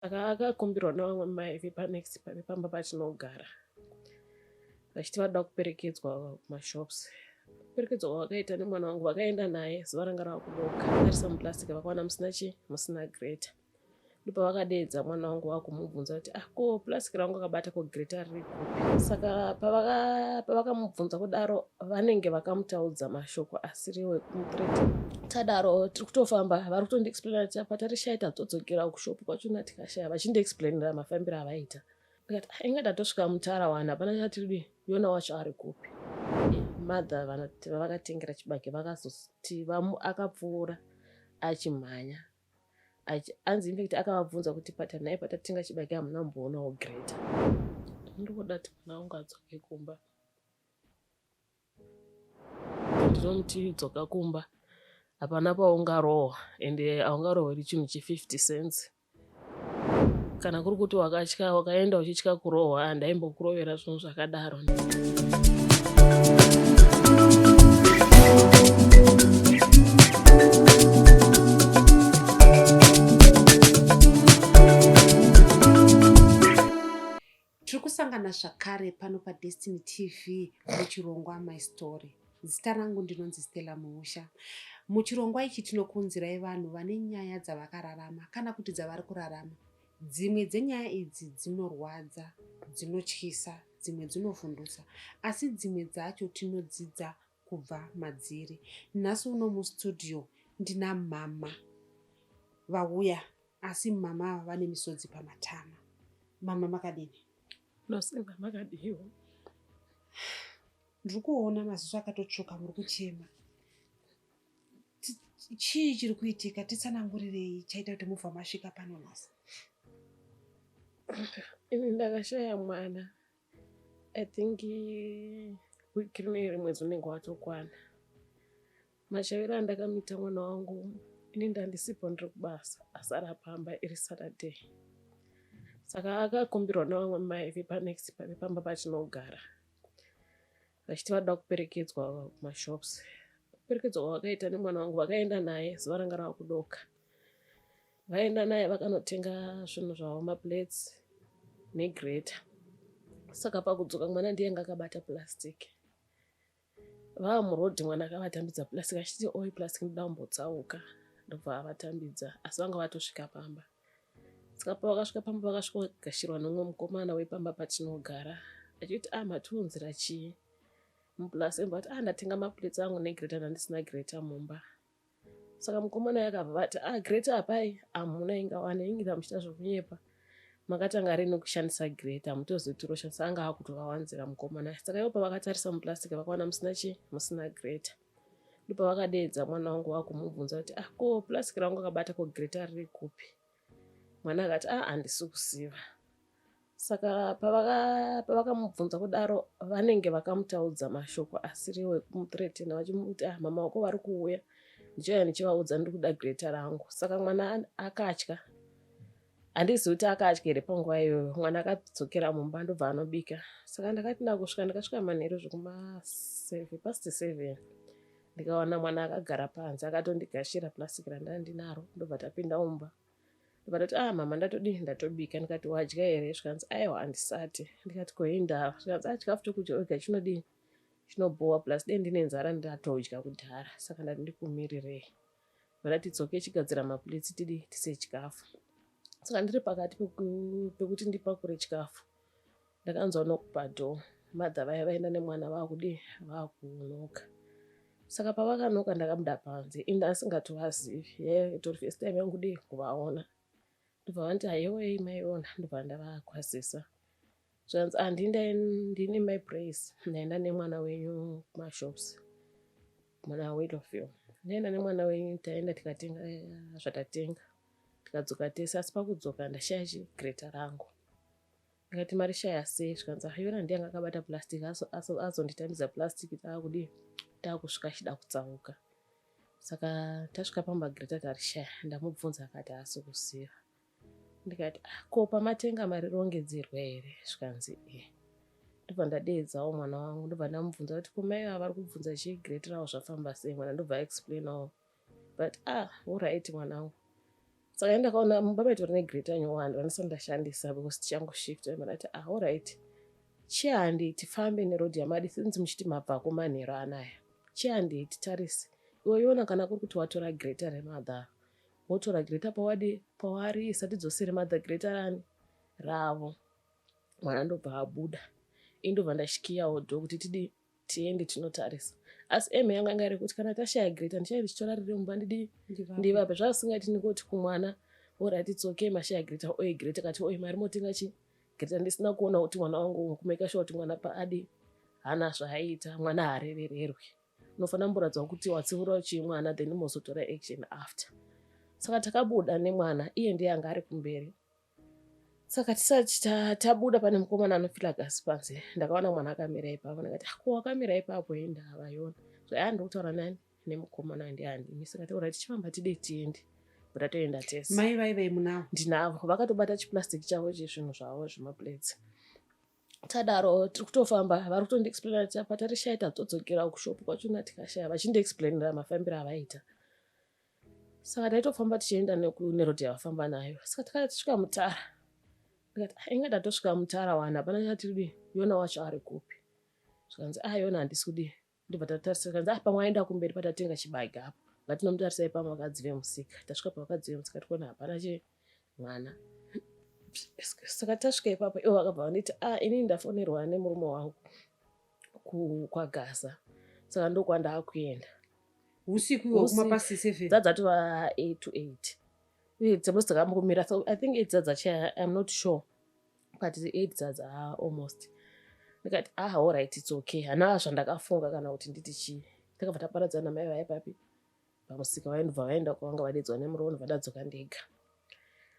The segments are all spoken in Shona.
Saka akakumbirwa nevamwe mai vepanext pamba patinogara vachiti vanoda kuperekedzwa kumashops. Kuperekedzwa kwavakaita nemwana wangu vakaenda naye zuva ranga rava kudoka tarisa muplastic vakawana musina chii musina grater. Ndopavakadeedza mwana wangu vakumubvunza kuti ah ko plastic rangu akabata ko grater riri kupi. Saka pavakamubvunza kudaro vanenge vakamutaudza mashoko asiriwo ekumuthreaten. Tadaro tiri kutofamba vari kutondiexplainira kuti apa tarishaya tatodzokera kushop kwachona tikashaya vachindiexplainira mafambiro avaita. Ndikati ah, inga tatosvika mutara wani hapana chatiri yona wacho ari kupi. Mother vavakatengera chibage vakazoti akapfuura achimhanya anzi infact akavabvunza kuti patanhai patatenga chibage hamuna kumboonawo grater. Ndikuda kuti mwana wangu adzoke kumba. Ndinomuti dzoka kumba hapana paungarohwa ende haungarohweri chinhu che 50 cents. Kana kuri kuti wakatya wakaenda uchitya kurohwa handaimbokurovera zvinhu zvakadaro. Tiri kusangana zvakare pano paDestiny TV muchirongwa My Story. Zita rangu ndinonzi Stella Muusha. Muchirongwa ichi tinokuunzirai vanhu vane nyaya dzavakararama kana kuti dzavari kurarama. Dzimwe dzenyaya idzi dzinorwadza, dzinotyisa, dzimwe dzinovhundutsa, asi dzimwe dzacho tinodzidza kubva madziri. Nhasi uno mustudio ndina mhamha vauya asi mama ava vane misodzi pamatama. Mama makadini? Nosimba makadiwo. Ndiri kuona maziso akatotsvuka muri kuchema. Chii chiri kuitika? Titsanangurirei chaita kuti mubva masvika pano nhasi. Ini ndakashaya mwana. I think wiki rineri mwedzi unenge watokwana. Mashaviro andakamuita mwana wangu ini ndandisipo ndiri kubasa asara pamba iri Saturday. Saka akakumbirwa nevamwe mai vepanext pamba patinogara vachiti vanoda kuperekedzwa kumashops. Kuperekedzwa kwavakaita nemwana wangu vakaenda naye zuva ranga rava kudoka. Vaenda naye vakanotenga zvinhu zvavo maplates negrater. Saka pakudzoka mwana ndiye anga akabata plastic. Vava muroad mwana akavatambidza plastic achiti oi plastic ndoda kumbotsauka ndobva avatambidza asi vanga vatosvika pamba. Saka pavakasvika pamba vakasvika vagashirwa nemumwe mukomana wepamba patinogara achiti ah matiunzira chii muplus vati ah ndatenga maplates angu negreta ndandisina greta mumba. Saka mukomana uya akabva vati ah greta apai hamuna inga wane inga muchiita zvekunyepa makatanga rini kushandisa greta hamutozivi kuti roshandisa anga akutovawanzira mukomana. Saka ivo pavakatarisa muplastic vakawana musina chii musina greta. Ndopavakadeedza mwana wangu vakumubvunza kuti ah ko plastic rangu akabata ko greta riri kupi. Mwana akati ah handisi kuziva. Saka pavakamubvunza kudaro vanenge vakamutaudza mashoko asiriwo ekumuthreatena vachimuti ah mama wako vari kuuya ndichauya ndichivaudza ndiri kuda greta rangu. Saka mwana akatya. Handizivi kuti akatya here panguva iyoyo. Mwana akadzokera mumba ndobva anobika. Saka ndakati ndakusvika ndakasvika manheru zvekuma 7 past 7 ndikawana mwana akagara panze akatondigashira plastic randanga ndinaro ndobva tapinda mumba. Ndobva ndati ah mama ndatodii ndatobika ndikati wadya here zvikanzi aiwa handisati ndikati ko indava zvikanzi ah chikafu chokudya wega chinodii chinobhowa plus dei ndine nzara ndatodya kudhara saka ndati ndikumirirei. Ndati tsoke chigadzira maplates tidii tise chikafu. Saka ndiri pakati pekuti ndipakure chikafu ndakanzwa knock padoor mother vaya vaenda nemwana vakudii vakunoka. Saka pavakanoka ndakabuda panze ini ndasingatovazivi yaiva itori first time yangu kudii kuvaona. Ndobva vandi haiwei maiona ndobva ndavakwazisa. Zvikanzi ah ndini mai Praise ndaenda nemwana wenyu kumashops mwana weWillowvale. Ndaenda nemwana wenyu taenda tikatenga zvatatenga tikadzoka tese asi pakudzoka ndashaya chigreta rangu. Ndikati marishaya sei zvikanzi ah Yona ndiye anga akabata plastic azonditambidza plastic taakudii taakusvika achida kutsauka. Saka tasvika pamba greta tarishaya ndamubvunza akati haasi kuziva. Ndikati ah ko pamatenga marirongedzerwa here zvikanzi eh. Ndobva ndadeedzawo mwana wangu ndobva ndamubvunza kuti ko mai ava vari kubvunza chii greta ravo zvafamba sei mwana ndobva aexplainawo but ah alright mwanangu. Saka ndakaona mumba maitori negreta nyowani vandisati ndashandisa because tichangoshifta. Ndati ah, alright, chihandi tifambe nerodhi yamadi since muchiti mabvako manheru anaya, chihandi titarise. Iwe iona kana kuri kuti watora greta remadhara, wotora greta pawadi pawariisa, tidzosere madha greta rani ravo. Mwana ndobva abuda, indobva ndashikiyawo dho kuti tidi tiende tinotarisa. Asi eme yangu yanga iri kuti kana tashaya greta, ndichave ndichitora riri mumba ndidi ndivape. Zvazvisingaiti nekuti kumwana, alright, it's okay, mashaya greta, oye greta kati oye mari motenga chi greta, ndisina kuona kuti mwana wangu, kumake sure kuti mwana paadi haana zvaaita. Mwana haarevererwi, unofanira kumboratidza kuti watsiura chii mwana, then mozotora action after. Saka takabuda nemwana, iye ndiye anga ari kumberi. Saka tisati tabuda, pane mukomana anofila gasi panze. Ndakaona mwana akamira ipapo, ndikati, "Ko wakamira ipapo indava yona?" So aya ndikutaura nani nemukomana ndiye andimisa. Ndikati, "Alright, chifamba tide tiende." Tatoenda tese. Mai vaivai munavo? Ndinavo, vakatobata chiplastic chavo chezvinhu zvavo zvemaplates. Tadaro tiri kutofamba, vari kutondiexplainira kuti apa tarishaya, tatodzokera kushopu kwachona tikashaya, vachindiexplainira mafambiro avaita. Saka taitofamba tichienda nerodhi yavafamba nayo. Saka takati tisvika mutara, ndikati, "Ah, inga tatosvika mutara wani, hapana chatiri. Yona wacho ari kupi?" Zvikanzi, "Ah, Yona handisi kudii." Ndobva tatarisa, zvikanzi, "Ah, pamwe aenda kumberi patatenga chibage apo, ngatinomutarisa ipapo vakadzi vemusika." Tasvika pavakadzi vemusika, tikuona hapana chi mwana. Saka tasvika ipapo, ivo vakabva vanditi, "Ah, inini ndafonerwa nemurume wangu kwaGaza, saka ndokwandaakuenda." Usiku iwo kuma past 7? Dzadzatova 8 to 8, uye dzimwe dzakambomira. So I think 8 dzadzachaya, I'm not sure, but 8 dzadza almost. Ndikati, "Ah, alright, it's okay." Hana zvandakafunga kana kuti nditi chii. Takabva taparadzana namai vaya papi pamusika, vaindobva vaenda kwavanga vadedzwa nemurume. Ndobva ndadzoka ndega.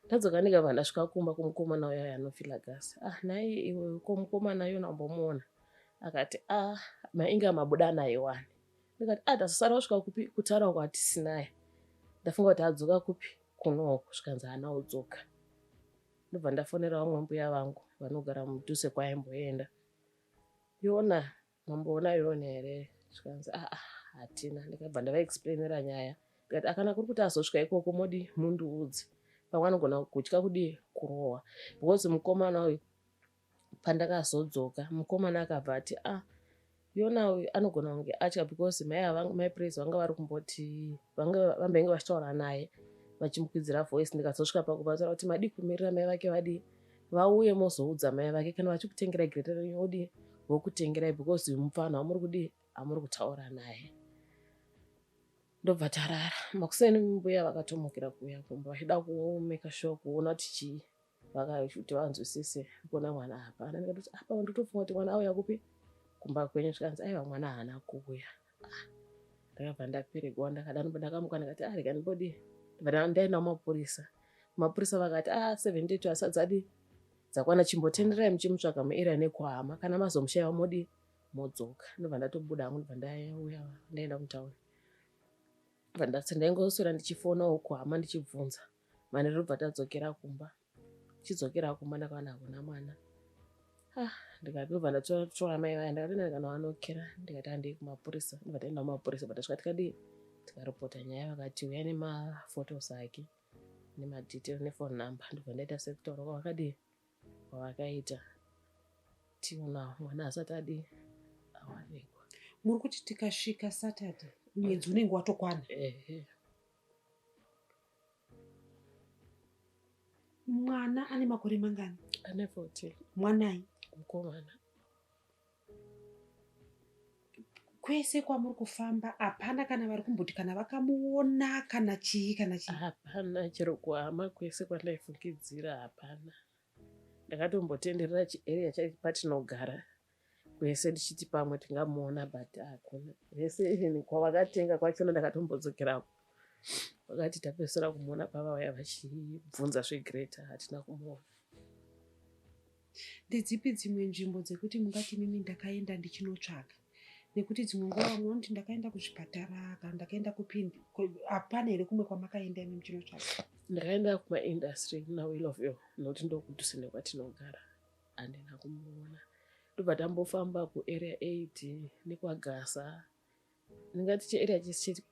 Ndadzoka ndega, bva ndasvika kumba kumukomana uya anofila gasi. "Ah, nhai iwe, ko mukomana yona umbomuona?" Akati, "Ah, mainga mabuda naye wani." Ndikati, "Ah, tazosara kusvika kupi kutaura kwatisinaye, ndafunga kuti adzoka kupi kunoku." Zvikanzi haana kudzoka. Ndobva ndafonera vamwe mbuya vangu vanogara mudhuze kwaimboenda Yona, "Mamboona Yona here?" Zvikanzi, "Aa, hatina." Ndikabva ndavaexplainira nyaya, ndikati, "Akana kuri kuti azosvika ikoko, modi mundiudze, pamwe anogona kutya kudii kurohwa." Because mukomana uyu, pandakazodzoka, mukomana akabva ati, "Ah, Yona uyu anogona kunge atya," because mai ava, mai Praise, vanga vari kumboti vanga vambenge vachitaura naye vachimukwidzira voice. Ndikazosvika pakuvataura kuti madi kumirira mai vake vadii vauye, mozoudza mai vake kana vachikutengerai greta renyu odii vokutengerai, because mupfanhu amuri kudii amuri kutaura naye. Ndobva tarara. Makuseni mbuya vakatomukira kuuya kumba vachida kumake sure kuona kuti chii, kuti vanzwisise kuona mwana hapana. Ndikatoti, "Apa nditofunga kuti mwana auya kupi kumba kwenyu." Zvikanzi, "Aiwa, mwana haana kuuya." Ah, ndakabva ndaperegwa. Ndakada ndakamuka, ndikati, "Ah, rega ndimbodii." Ndobva ndaenda kumapurisa. Mapurisa vakati, "Ah, 72 asati dzadi dzakwana, chimbotenderai muchimutsvaga muarea nekuhama, kana mazomushaiwa modi modzoka." Ndobva ndatobuda hangu, ndobva ndauya ndaenda mutauni. Ndobva ndati ndaingoswera ndichifonawo kuhama ndichibvunza. Manheru ndobva tadzokera kumba. Chidzokera kumba, ndakaona hakuna mwana. Ah, ndikati ndobva ndatora mai vaya, ndakati ndikanovanokera, ndikati handei kumapurisa. Ndobva taenda kumapurisa, bva tasvika tikadii tikaripota nyaya. Vakati uya nemaphotos ake nemadetail nephone number. Ndobva ndaita sekutaura kwavakadii kwavakaita. Tiona mwana asati adii awanikwa. Muri kuti tikasvika Saturday, mwedzi unenge watokwana? Ehe. Mwana ane makore mangani? Ane 14. Mwanai? Mukomana. Kwese kwamuri kufamba hapana kana vari kumboti kana vakamuona kana chii kana chii? Hapana, chero kuhama kwese kwandaifungidzira hapana. Ndakatombotenderera chiarea patinogara kwese ndichiti pamwe tingamuona, but hakuna vese. Even kwavakatenga kwachona ndakatombodzokerako, vakati tapedzisira kumuona pavauya vachibvunza zvegreta, hatina kumuona. Ndedzipi dzimwe nzvimbo dzekuti mungati mimi ndakaenda ndichinotsvaga? Nekuti dzimwe nguva vamwe vanoti ndakaenda kuzvipatara kana ndakaenda kupindi. Hapana here kumwe kwamakaenda imi muchinotsvaga? Ndakaenda kumaindustry naWillowvale, nokuti ndokudhuze nekwatinogara, handina kumuona. Ndobva tambofamba kuArea 8 nekwaGasa. Ndingati chiarea chese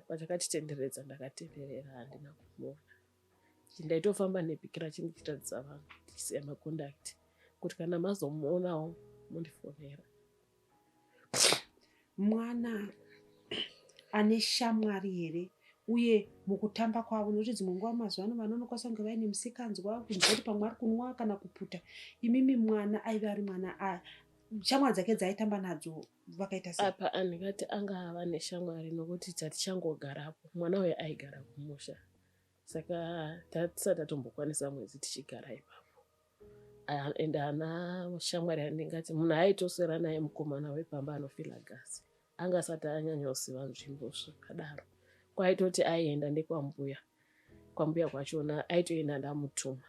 patakatitenderedza, ndakatenderera, handina kumuona. Ndaitofamba nepikira chindichiratidza vanhu ndichisiya macontact kuti kana mazomuonawo mundifonera. Mwana ane shamwari here uye mukutamba kwavo nokuti dzimwe nguva mazuva ano vana vanokwanisa kunge vaine misikanzwa kunzwa kuti pamwe ari kunwa kana kuputa imimi mwana aive ari mwana shamwari dzake dzaaitamba nadzo vakaita sei apa andingati anga ava neshamwari nokuti tatichangogarapo mwana uyo aigara kumusha saka tatisati tatombokwanisa mwedzi tichigara ipapo and haana shamwari yandingati munhu aitoswera naye mukomana wepamba anofila gasi anga asati anyanyoziva nzvimbo zvakadaro kwaitoti aienda ndekwambuya kwambuya kwachona aitoenda ndamutuma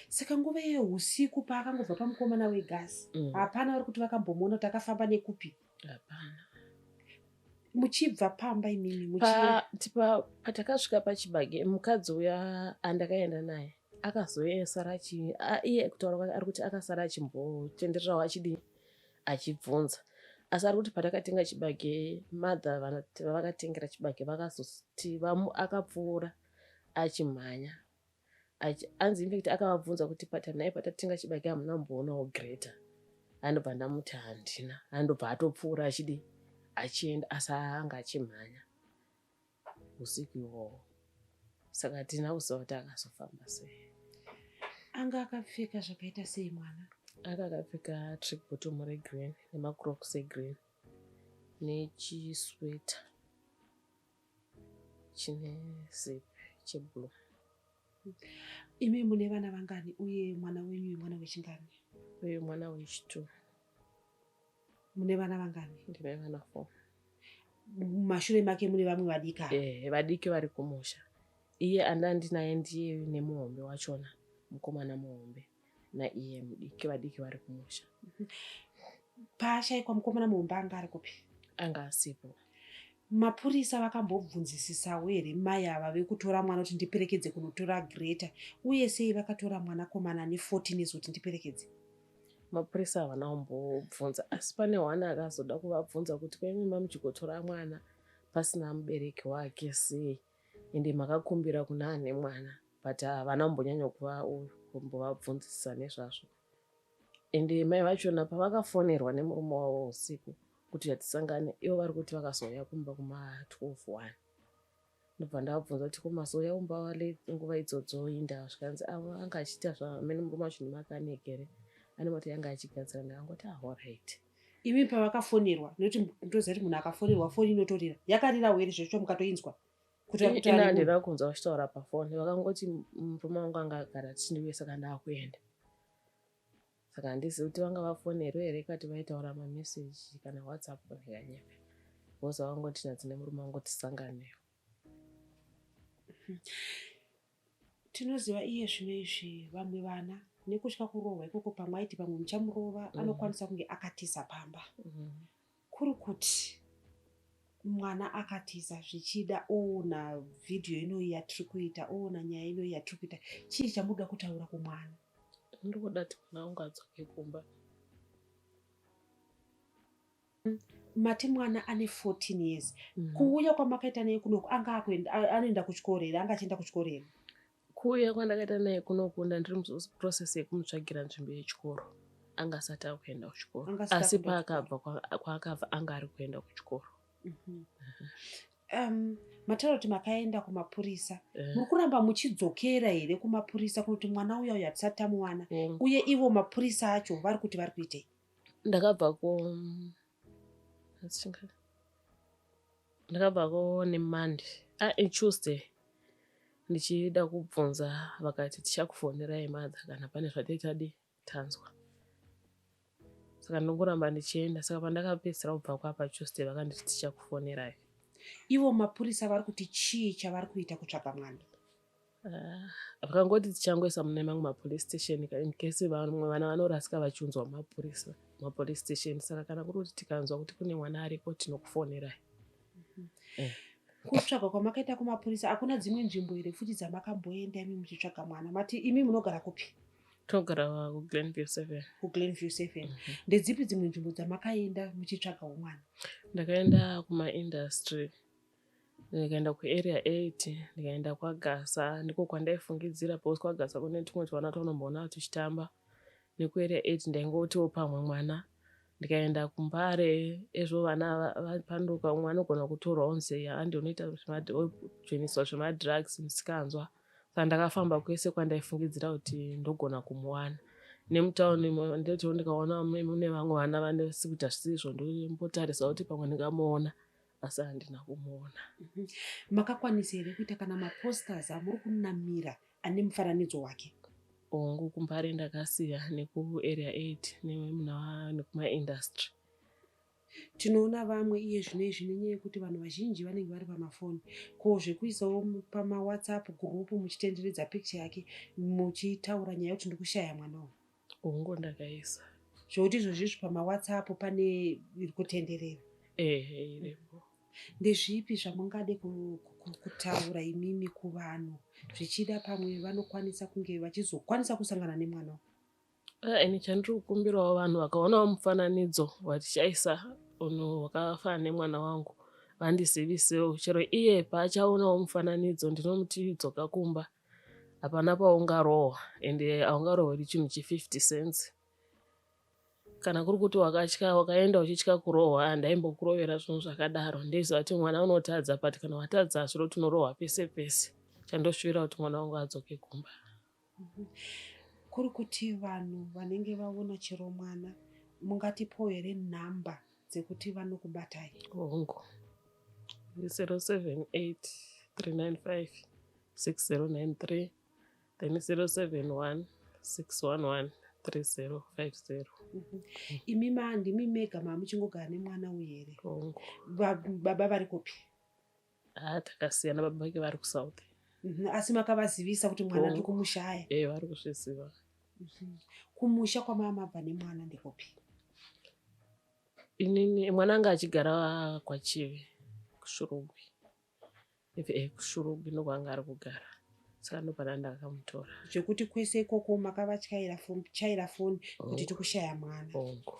Saka nguva yehusiku paakangobva pamukomana wegasi mm. hapana vari kuti vakambomuona kuti akafamba nekupi hapana muchibva pamba imimi patakasvika pachibage mukadzi uya andakaenda naye akazoesara achi iye kutaura kwake ari kuti akasara achimbotendererawo achidii achibvunza asi ari kuti patakatenga chibage mother vavakatengera chibage vakazoti akapfuura achimhanya anzi infact akavabvunza kuti patanhai patatenga chibage hamuna kumboonawo greater andobva ndamuti handina andobva atopfuura achidi achienda asi anga achimhanya usiku iwowo saka hatina kuziva kuti akazofamba sei anga akapfeka zvakaita sei mwana anga akapfeka trick bottom regreen nemacrocs egreen nechisweta chine zip cheblue. Imi mune vana vangani uye mwana wenyu mwana wechingani? Uyu mwana wechitwo. Mune vana vangani? Ndine vana four. Mumashure make mune vamwe vadiki ava? Eh, vadiki vari kumusha. Iye andandinaye ndiye nemuhombe wachona, mukomana muhombe naiye mudiki, vadiki vari kumusha. Paashaikwa mukomana muhombe anga ari kupi? Anga asipo. Mapurisa vakambobvunzisisawo here mai ava vekutora mwana kuti ndiperekedze kunotora Greta uye sei vakatora mwanakomana ane 14 years kuti ndiperekedze? Mapurisa havana kumbobvunza asi pane one akazoda kuvabvunza kuti kwaimi mamuchigotora mwana pasina mubereki wake sei ende makakumbira kuna ane mwana but havana kumbonyanya kumbovabvunzisisa nezvazvo. Ende mai vachona pavakafonerwa nemurume wavo usiku kuti hatisangane ivo vari kuti vakazouya kumba kuma 12 1 ndobva ndavabvunza kuti ko mazouya kumba nguva idzodzo inda zvikanzi avo anga achiita zvamene murume wacho nemakanik here ane mota yanga achigadzira ndakangoti ahorit ah, imi pavakafonerwa nekuti ndoziva kuti munhu akafonerwa foni inotorira yakarira here zveshuwa mukatoinzwa kuti handina kunzwa vachitaura pafoni vakangoti murume wangu anga agara tichindiuye saka ndakuenda saka handizivi kuti vanga vafonerwe here kati vaitaura mameseji kana whatsapp ndikanyeka because vangoti nadzi nemurume wangu tisanganewo tinoziva iye zvino izvi vamwe vana nekutya kurohwa ikoko pamwe aiti pamwe muchamurova mm. anokwanisa kunge akatiza pamba mm. Kuri kuti mwana akatiza zvichida oona vhidhiyo inoyi yatiri kuita oona nyaya inoyi yatiri kuita chii chamunoda kutaura kumwana? Ndikuda kuti mwana wangu adzoke kumba. Mati mwana ane 14 years mm. Kuuya kwamakaita naye kunoku anga akuenda anoenda kuchikoro here anga achienda kuchikoro here? Kuuya kwandakaita naye kunokunda ndiri muprocess yekumutsvagira nzvimbo yechikoro anga asati akuenda kuchikoro asi paakabva kwaakabva anga ari kuenda kuchikoro mhm. um, mataura kuti makaenda kumapurisa eh. muri kuramba muchidzokera here kumapurisa kunoti mwana uya uyo hatisati tamuwana mm. uye ivo mapurisa acho vari kuti vari kuitei ndakabva ku ndakabvako nemonday ah, tuesday ndichida kubvunza vakati tichakufonerai mother kana pane zvatei tadi tanzwa saka ndongoramba ndichienda saka pandakapedzisira kubva kwapa tuesday vakanditi tichakufonerai ivo mapurisa vari kuti chii chavari kuita kutsvaga mwana ah, vakangoti tichangoisa mune mamwe mapolice station in case vamwe vana vanorasika vachiunzwa mumapurisa mapolice station saka kana kuri kuti tikanzwa kuti kune mwana ariko tinokufonerai mm -hmm. eh. Kutsvaga kwamakaita kumapurisa hakuna dzimwe nzvimbo here futi dzamakamboenda imi muchitsvaga mwana? Mati imi munogara kupi? Togara kuGlenview 7. KuGlenview 7. Mm -hmm. Ndedzipi dzimwe nzvimbo dzamakaenda muchitsvagawo mwana? Ndakaenda kumaindustry. Ndikaenda kuarea 8, ndikaenda kwaGasa, ndiko kwandaifungidzira because kwaGasa kune tumwe twana twaunomboona tuchitamba. Nekuarea 8 ndaingotiwo pamwe mwana. Ndikaenda kuMbare, ezvo vana vapanduka, umwe anogona kutorwa onzi handi unoita ojoiniswa zvemadrugs musikanzwa. Saka ndakafamba kwese kwandaifungidzira kuti ndogona kumuwana. Nemutauni ndotiwo ndikaona mune vamwe vana vanesi kuita zvisizvo ndombotarisa kuti pamwe ndingamuona, asi handina kumuona. Makakwanisa here kuita kana maposters amuri kunamira ane mufananidzo wake? Hongu, kuMbare ndakasiya nekuarea 8 nekumaindustry. Tinoona vamwe iye zvino izvi nenyaya yekuti vanhu vazhinji vanenge vari pamafoni, ko zvekuisawo pamawhatsapp group muchitenderedza picture yake muchitaura nyaya yekuti ndikushaya mwana uyu? Hongu, ndakaisa. Zvokuti izvozvi izvi pamawhatsapp pane iri kutenderera? Ehe, iripo. Ndezvipi zvamungade kutaura imimi kuvanhu, zvichida pamwe vanokwanisa kunge vachizokwanisa kusangana nemwana uyu? Ini chandiri kukumbirawo vanhu vakaonawo mufananidzo watichaisa uno wakafanana nemwana wangu vandizivisewo. Chero iye paachaonawo mufananidzo ndinomuti dzoka kumba, hapana paungarohwa, ende haungarohweri chinhu che50 cents. Kana kuri kuti wakatya, wakaenda uchitya kurohwa, handaimbokurovera zvinhu zvakadaro. Ndeiziva kuti mwana unotadza, but kana watadza zviro tinorohwa pese pese. Chandoshuvira kuti mwana wangu adzoke kumba. Kuri kuti vanhu vanenge vaona chero mwana, mungatipowo here nhamba dzekuti vanokubatai? Hongu, 078 395 6093, then 071 611 3050. Imi ndimi mega mamuchingogara nemwana uyu here? Hongu. Baba vari kupi? Haa, takasiyana, baba vake vari kuSouth. Asi makavazivisa kuti mwana tiri kumushaya? E, vari kuzviziva. Kumusha kwamava mabva nemwana ndekupi? Inini mwana anga achigara kwaChivi, kuShurugwi, kuShurugwi ndokwanga ari kugara, saka ndopana ndakamutora. Zvekuti kwese ikoko makavachaira chaira foni kuti tikushaya mwana? Hongu.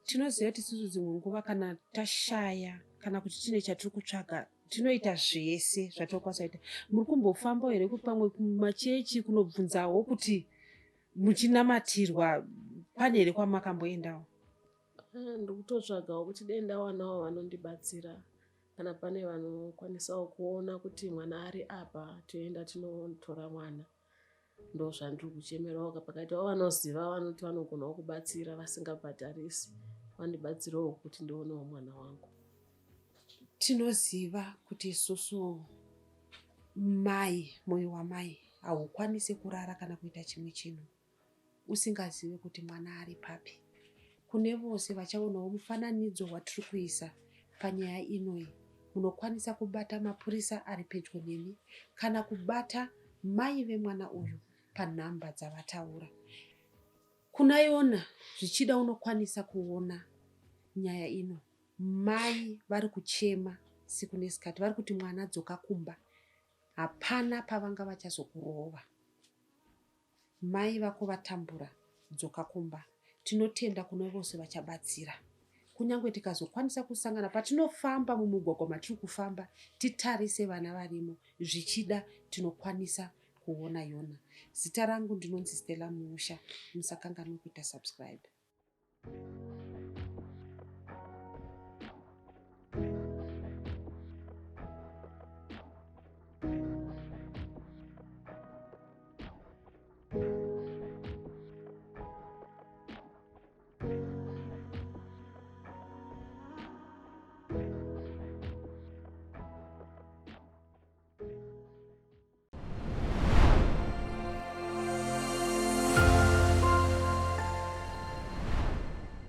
Tinoziva kuti isusu dzimwe nguva kana tashaya kana kuti tine chatiri kutsvaga tinoita zvese zvatinokwanisa kuita. Muri kumbofambawo here pamwe kumachechi kunobvunzawo kuti muchinamatirwa, pane here kwamakamboendawo? Ndikutotsvagawo kuti dei ndawanawo vanondibatsira, kana pane vanokwanisawo kuona kuti mwana ari apa, toenda tinotora mwana. Ndo zvandiri kuchemerawo. Pakaitawo vanoziva vanoti vanogonawo kubatsira vasingabhadharisi, vandibatsirewo kuti ndionewo mwana wangu. Tinoziva kuti isusu mai, mwoyo wamai haukwanisi kurara kana kuita chimwe chinhu usingazivi kuti mwana ari papi. Kune vose vachaonawo mufananidzo watiri kuisa panyaya inoyi, munokwanisa kubata mapurisa ari pedyo nemi kana kubata mai vemwana uyu panhamba dzavataura. Kuna Yona, zvichida unokwanisa kuona nyaya ino. Mai vari kuchema siku nesikati, vari kuti mwana dzoka kumba, hapana pavanga vachazokurova. Mai vako vatambura, dzoka kumba. Tinotenda kune vose vachabatsira. Kunyange tikazokwanisa kusangana patinofamba mumugwagwa matiri kufamba, titarise vana varimo, zvichida tinokwanisa kuona Yona. Zita rangu ndinonzi Stella Musha. Musakanganwe kuita subscribe.